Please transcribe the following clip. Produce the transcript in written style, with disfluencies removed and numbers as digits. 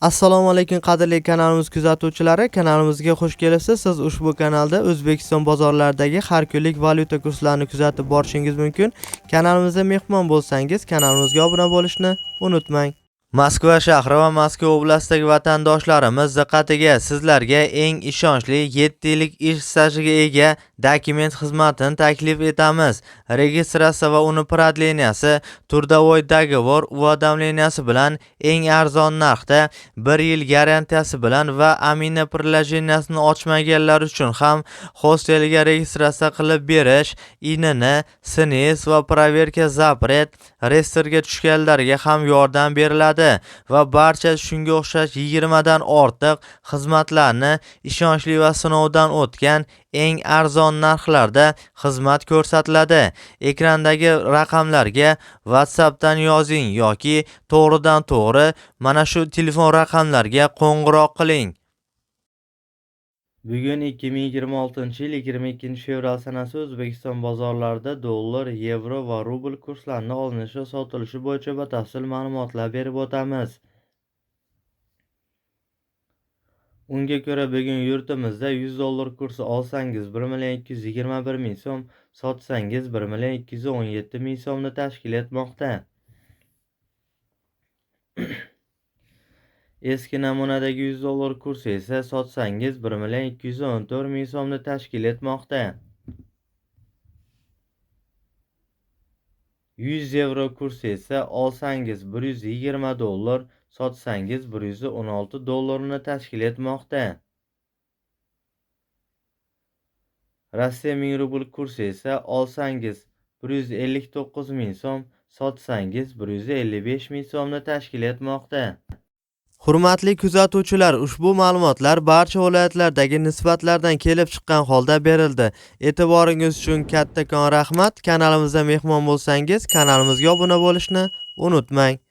Assalomu alaykum qadrli kanalimiz kuzatuvchilari, kanalimizga xush kelibsiz. Siz ushbu kanalda O'zbekiston bozorlaridagi har kunlik valyuta kurslarini kuzatib borishingiz mumkin. Kanalimizda mehmon bo'lsangiz, kanalimizga obuna bo'lishni unutmang. Moskva shahri va Moskva oblastidagi vatandoshlarimiz diqqatiga, sizlarga eng ishonchli 7 yillik ish stajiga ega dokument xizmatini taklif etamiz. Registratsiya va uni продления si, трудовой договор уведомления si bilan eng arzon narxda, 1 yil garantiyasi bilan va Amina приложения sini ochmaganlar uchun ham hostelga registratsiya qilib berish, INN, СНИЛС va проверка запрет, reyestrga tushganlarga ham yordam beriladi va barcha shunga o'xshash 20 dan ortiq xizmatlarni ishonchli va sinovdan o'tgan eng arzon narxlarda xizmat ko'rsatiladi. Ekrandagi raqamlarga WhatsAppdan yozing yoki to'g'ridan-to'g'ri mana shu telefon raqamlarga qo'ng'iroq qiling. Bugun 2026-yil 22-fevral sanasi O'zbekiston bozorlarida dollar, yevro va rubl kurslarini olinishi va sotilishi bo'yicha batafsil ma'lumotlar berib o'tamiz. Unga ko'ra bugun yurtimizda 100 dollar kursi olsangiz 1 221 ming so'm, sotsangiz 1 217 ming so'mni tashkil etmoqda. Eski namunadagi 100 dollar kursi esa sotsangiz 1 214 ming so'mni tashkil etmoqda. 100 yevro kursi esa olsangiz 120 dollar, sotsangiz 116 dollarni tashkil etmoqda. Rossiya 1000 rubl kursi esa olsangiz 159 ming so'm, sotsangiz 155 ming so'mni tashkil etmoqda. Hurmatli kuzatuvchilar, ushbu ma'lumotlar barcha viloyatlardagi nisbatlardan kelib chiqqan holda berildi. E'tiboringiz uchun kattakon rahmat. Kanalimizda mehmon bo'lsangiz, kanalimizga obuna bo'lishni unutmang.